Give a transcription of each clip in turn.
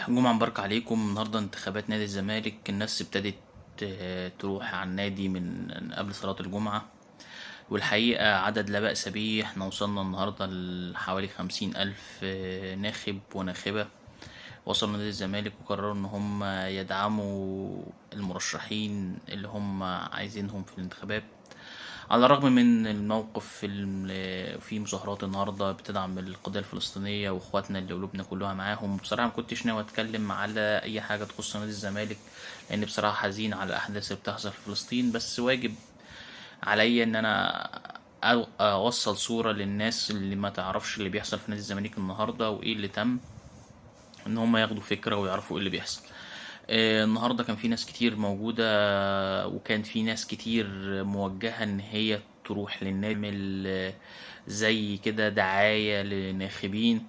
جمعة مباركة عليكم. النهاردة انتخابات نادي الزمالك، الناس ابتدت تروح على النادي من قبل صلاة الجمعة، والحقيقة عدد لا بأس به. احنا وصلنا النهاردة لحوالي 50,000 ناخب وناخبة وصلوا نادي الزمالك، وقرروا ان هم يدعموا المرشحين اللي هم عايزينهم في الانتخابات. على الرغم من الموقف في مظاهرات النهارده بتدعم القضية الفلسطينية واخواتنا اللي قلوبنا كلها معاهم. بصراحة ما كنتش ناوي اتكلم على اي حاجة تخص نادي الزمالك، لان بصراحة حزين على الاحداث اللي بتحصل في فلسطين، بس واجب عليا ان انا اوصل صوره للناس اللي ما تعرفش اللي بيحصل في نادي الزمالك النهارده وايه اللي تم، ان هم ياخدوا فكرة ويعرفوا ايه اللي بيحصل. النهارده كان في ناس كتير موجودة، وكان في ناس كتير موجهة ان هي تروح للنادي تعمل زي كده دعاية للناخبين،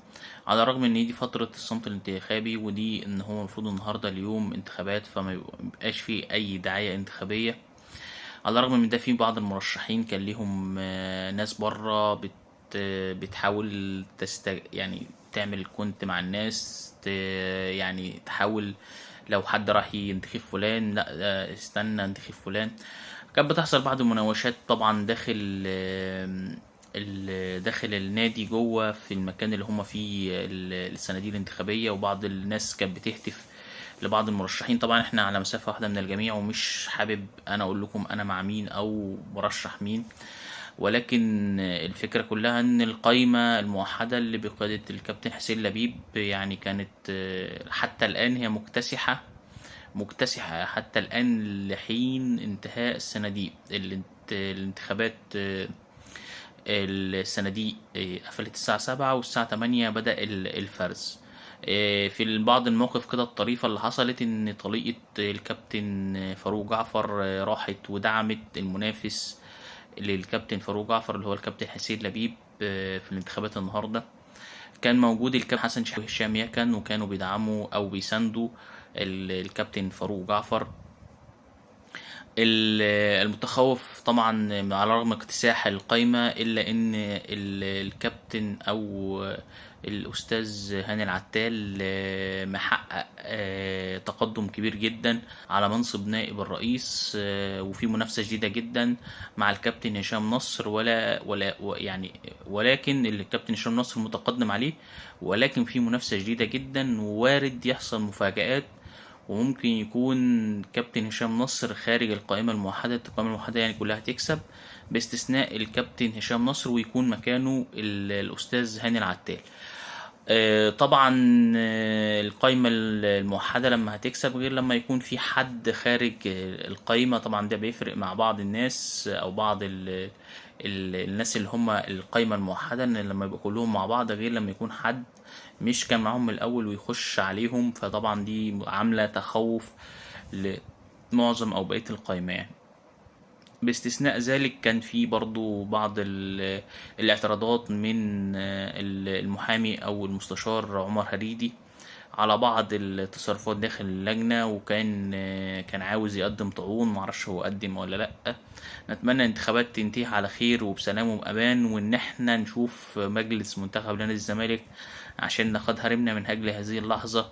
على الرغم ان دي فترة الصمت الانتخابي، ودي ان هو المفروض النهارده اليوم انتخابات، فما يبقاش في اي دعاية انتخابية. على الرغم من ده في بعض المرشحين كان ليهم ناس بره بتحاول يعني تعمل كنت مع الناس، يعني تحاول لو حد راح ينتخب فلان، لا استنى انتخب فلان. كانت بتحصل بعض المناوشات طبعا داخل النادي جوه في المكان اللي هم فيه الصناديق الانتخابية، وبعض الناس كانت بتهتف لبعض المرشحين. طبعا احنا على مسافة واحدة من الجميع، ومش حابب انا اقول لكم انا مع مين او مرشح مين، ولكن الفكرة كلها ان القايمة الموحدة اللي بقيادة الكابتن حسين لبيب يعني كانت حتى الآن هي مكتسحة حتى الآن لحين انتهاء الصناديق. الانتخابات، الصناديق قفلت الساعة 7، والساعة 8 بدأ الفرز. في بعض المواقف كده الطريفة اللي حصلت، إن طليقة الكابتن فاروق جعفر راحت ودعمت المنافس للكابتن فاروق جعفر اللي هو الكابتن حسين لبيب في الانتخابات النهاردة. كان موجود الكابتن حسن شحاتة وهشام يكن، وكانوا بيدعموا أو بيساندوا الكابتن فاروق جعفر. المتخوف طبعا على رغم اكتساح القايمة، إلا إن الكابتن أو الأستاذ هاني العتال محقق تقدم كبير جدا على منصب نائب الرئيس، وفي منافسة شديدة جدا مع الكابتن هشام نصر، ولا ولا يعني ولكن الكابتن هشام نصر متقدم عليه، ولكن في منافسة شديدة جدا، ووارد يحصل مفاجآت، وممكن يكون كابتن هشام نصر خارج القائمة الموحدة. القائمة الموحدة يعني كلها تكسب باستثناء الكابتن هشام نصر، ويكون مكانه الأستاذ هاني العتال. طبعا القائمة الموحدة لما هتكسب غير لما يكون في حد خارج القائمة، طبعا ده بيفرق مع بعض الناس أو بعض الناس اللي هم القائمة الموحدة، إن لما يبقوا كلهم مع بعض غير لما يكون حد مش كان معاهم من الأول ويخش عليهم، فطبعا دي عاملة تخوف لمعظم أو بقية القائمة يعني. باستثناء ذلك كان في برضو بعض الاعتراضات من المحامي أو المستشار عمر هريدي على بعض التصرفات داخل اللجنة، وكان عاوز يقدم طعون، معرفش هو قدم ولا لأ. نتمنى الانتخابات تنتهي على خير وبسلام وبأمان، وإن احنا نشوف مجلس منتخب نادي الزمالك عشان لقد هرمنا من أجل هذه اللحظة.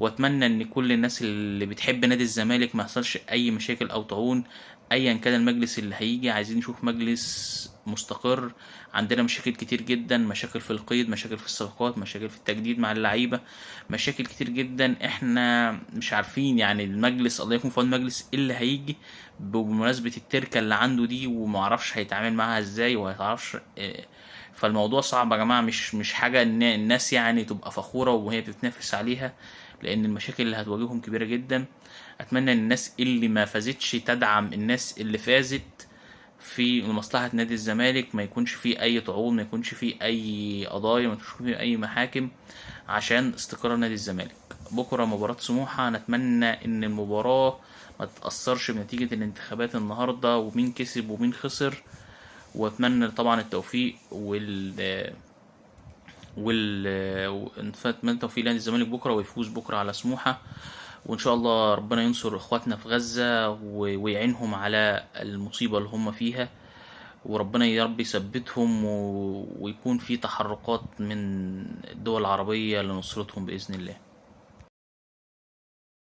وأتمنى إن كل الناس اللي بتحب نادي الزمالك ما يحصلش أي مشاكل أو طعون أيا كان المجلس اللي هيجي. عايزين نشوف مجلس مستقر. عندنا مشاكل كتير جدا، مشاكل في القيد، مشاكل في الصفقات، مشاكل في التجديد مع اللعيبة، مشاكل كتير جدا احنا مش عارفين يعني المجلس الله يكون في عون المجلس اللي هيجي بمناسبة التركة اللي عنده دي، ومعرفش هيتعامل معاها ازاي وهيتعرفش. فالموضوع صعب يا جماعة، مش حاجة ان الناس يعني تبقى فخورة وهي بتتنافس عليها، لان المشاكل اللي هتواجههم كبيرة جدا. اتمنى ان الناس اللي ما فازتش تدعم الناس اللي فازت في مصلحة نادي الزمالك، ما يكونش فيه اي طعون، ما يكونش فيه اي قضايا، ما يكونش فيه اي محاكم، عشان استقرار نادي الزمالك. بكرة مباراة سموحة، نتمنى ان المباراة ما تتأثرش بنتيجة الانتخابات النهاردة ومين كسب ومين خسر، واتمنى طبعا التوفيق اتمنى التوفيق لنادي الزمالك بكرة، ويفوز بكرة على سموحة، وإن شاء الله ربنا ينصر إخواتنا في غزة ويعينهم على المصيبة اللي هم فيها، وربنا يا رب يثبتهم ويكون في تحركات من الدول العربية لنصرتهم بإذن الله.